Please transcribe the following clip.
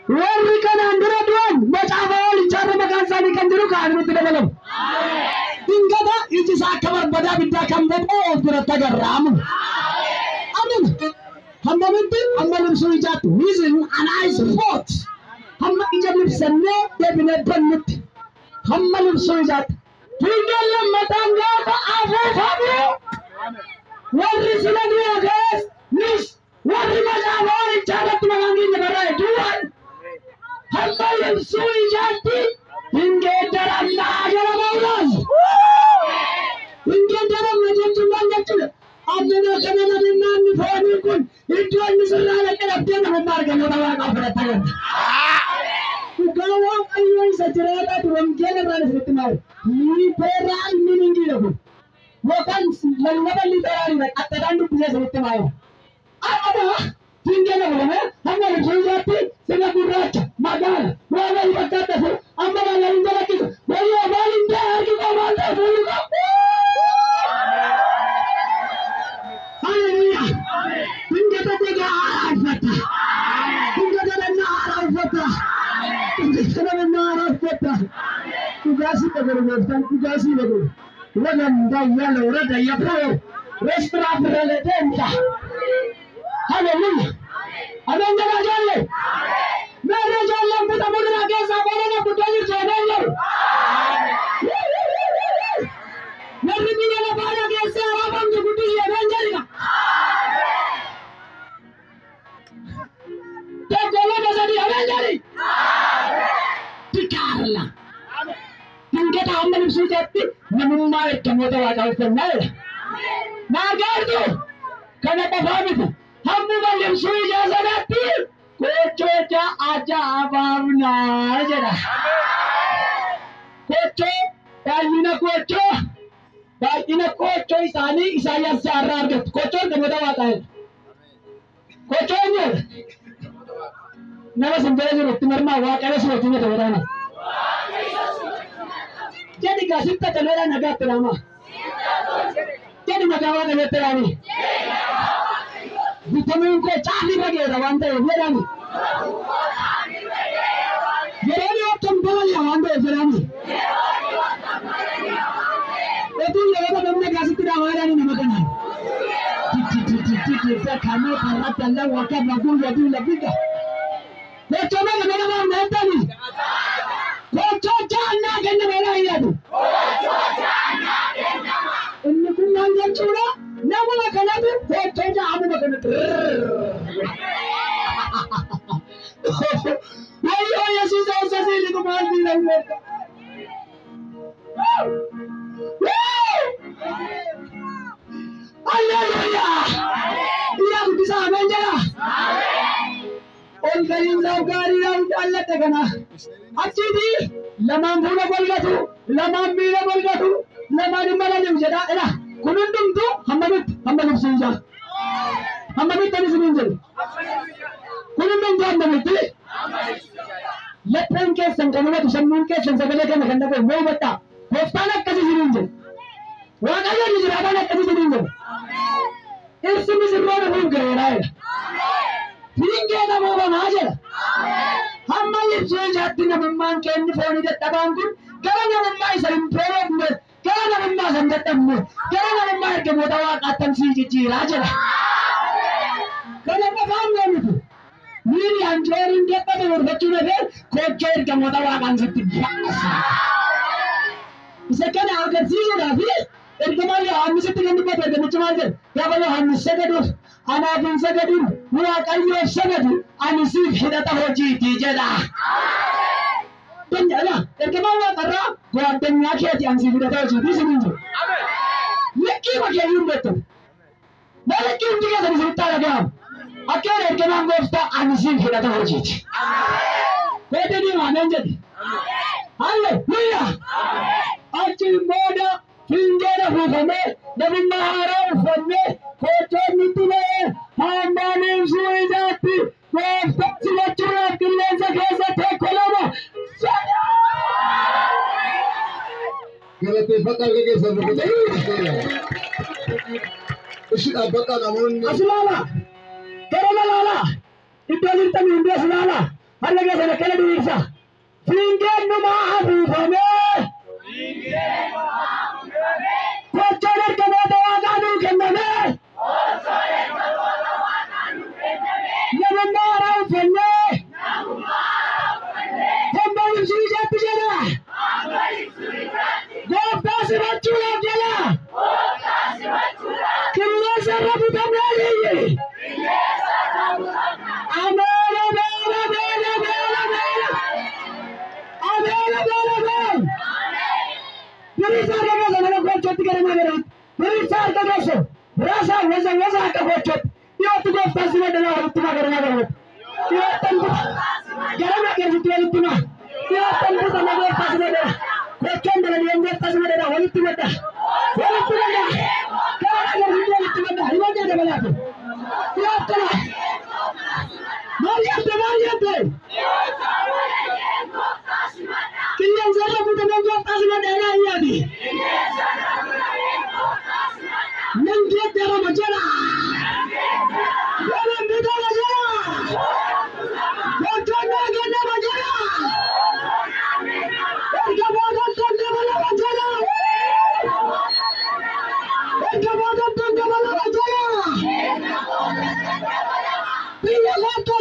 Warri kanaan dura du'an macaafa hoolichaarra maqaan isaanii kan jiru ka'anii nutti dabalamu. Dingata iji isaa akka barbadaa ibiddaa kan boba'u of biratti agarraamu. Amen. Hammamitti hamma libsuu ijaatti within an eyes spot. Hamma ija libsannee deebinee bannutti. Hamma libsuu ijaatti. Fiingeen lammataan gaafa afuufamu warri sila du'a ka'es nus warri macaafa hoolichaa irratti maqaan keenya barraa'e du'an hamma libsuu ijaatti hin geeddaramnaa jedha Phaawulos. Hin geeddaramna jechuun maal jechuudha? Ammuma kana namummaan foonii kun iddoo inni sirraa dhaqee dhabdee namummaa argamoota waaqaa fudhatta ganda. Dhugaa Waaqayyoo isa jiraataatu wangeela irraan isinitti maal? Literal meaning kun. Yookaan lallaba literaalidha qaxxataan dubbisee isinitti maal? Amma fiingeen afuufame hamma libsuu ijaatti sina gurraacha magaala waan wal fakkaata amma maal hin calaqqisu wayyoo maal hin ta'e harki koo maal ta'e fuulli koo. Haleluuyaa. Dingata gogaa haaraa uffata. Dingata dhannaa haaraa uffata. Dingata namummaa haaraa uffata. Dhugaa si dabalu gooftaan dhugaa si dabalu. Wagan dayyala warada yapoo. Restraa birale deemta. Haleluuyaa. Ameen jedhaa ijoollee. Meerre ijoolleen kuta muduraa keessaa qola guddoo jirtu ameen jedhu. Warri biyya lafaadha keessaa raafamtu guddisii ameen jedhina. Tokko lama sadii ameen jedhi. Dikaarla. Dingata hamma libsuu ijaatti namummaa ergamoota waaqaa uffannaa jedha. Naagaartu kana qofaa miti. Hammuma libsuu ijaa sanatti gochoota ajaa'ibaafnaa jedha. Gochoo baay'ina gochoo baay'ina gochoo isaanii Isaayyaas jaarraa argattu. Gochoo ergamoota waaqaa jedha. Gochoo eenyu jedha? Nama sin jala jiru itti mormaa waaqayyo si wajjin jedha jedhama. Jedhi gaa sitta toleedhaa nagaatti dhaamaa. Jedhi maqaa waaqayyootti dhaami. Bitamiin koo caafii irra geera waan ta'eef jedhami. Yeroo dhiyootti hin balali'a waan ta'eef jedhami. Otuu yeroo namni gaasitti dhaamaa jedhani nama kanaan. Kamee karratti alla wakka guyya duula biga. Gochoo meeqa meeqa maal meeqani? Gochoo jaannaa kennama jedhaa hiyyaatu. Inni kun maal jechuudha? Namuma kanatu gochoo jaamuma kanatu. Wayyoo Yesuus eessa siiliku maal diinan beekta? Halleluuyaa! Iyyaa guddisaa ameen jedha. Ol ka'iinsaaf gaariidhaan jaalladhe kana. Achiiti lamaan fuula golgatu, lamaan miila golgatu, lamaan hin balali'u jedha. Ila kun hundumtuu hammamitti hamma libsuu ijaa. Hammamitti ani isiniin jedhu. Kun hundumtuu hammamitti? Lapheen keessan kan hubatu sammuun keessan sagalee kana kan dhaga'u mee hubadhaa. Gooftaan akkas isiniin jedhu. Waaqayyo inni jiraataan akkas isiniin jedhu. Dhirsi misirroo dhufuuf ga'eeraa jedha. Fiingeen afuufamaa jedha. Hamma libsuu ijaatti namummaan keenni foonii dadhabaan kun gara namummaa isa hin beekne, gara namummaa isa hin dadhabne, gara namummaa ergamoota waaqaattan sii jijjiiraa jedha. Kana qofaan miti. Miilli hanjooriin dadhabe gorfachuu dhabee koochoo ergamoota waaqaan sitti baasa. Isa kana agarsiisuudhaaf ergamaan Yohaannisitti kan dubbatu ergamichi maal jedhe? Gaafa Yohaannis sagaduuf anaaf hin sagadin Waaqayyoof sagadu ani siif hidhata hojiiti jedha. Ala ergamaan waaqarraa go'addunyaa keeti ani siif hidhata hojiiti isiniin jedhu. Likkii makeeyyuu hin beektu. Mee likkii hundi keessan isinitti haa dhaga'amu. Akka ergamaan gooftaa ani siif hidhata hojiiti. Kooti diimaa ameen jedhi. Halleluuyaa. Achiin booda fiingeen afuufamee namummaa haaraa uffannee koochoon nutti ba'ee hamma libsuu ijaatti gooftaa simachuudhaaf qilleensa keessa tokko lama sadii. Galateeffadhaa harka keessan rukutaa. Ishi dhaabbadhaa namoonni. As ilaalaa. Gara ilaalaa. Iddoo jirtanii hundi as ilaalaa. Harka keessan akkana diriirsa. Fiingeen numaa afuufamee. Gochoon ergamoota waaqaa nuu kennamee. Namummaa haaraa uffannee. Hamba ibsuu ijaatti jedha. Gooftaa simachuudhaaf jedha. Qilleensa irra butamnee liyyi. Ameen, ameen, ameen, ameen, ameen. Ameen, ameen, ameen. Diriirsa harka keessa mana gochootti gara nama godhatu. Diriirsa harka keessa raasaa waza waza akka gochootti. Dhiyootti gooftaan si madalaa walitti maa gara nama godhatu. Dhiyoottan buta. Gara nama godhatu walitti maa. Dhiyoottan buta na gooftaa si madalaa. Gochoon dalaliyan gooftaa si madalaa walitti madda. Walitti madda. Gara nama godhatu walitti madda. Himanne dabalaatu. Dhiyoottana. Maal jette, maal jette? Qilleensa irra butamee gooftaa si madalaa iyyaati. Nan geeddarama jedha. Nama bitama jedha. Gochoon naa kennama jedha. Ergamoota dabalama jedha. Ergamoota dabalama jedha. Biyya kootti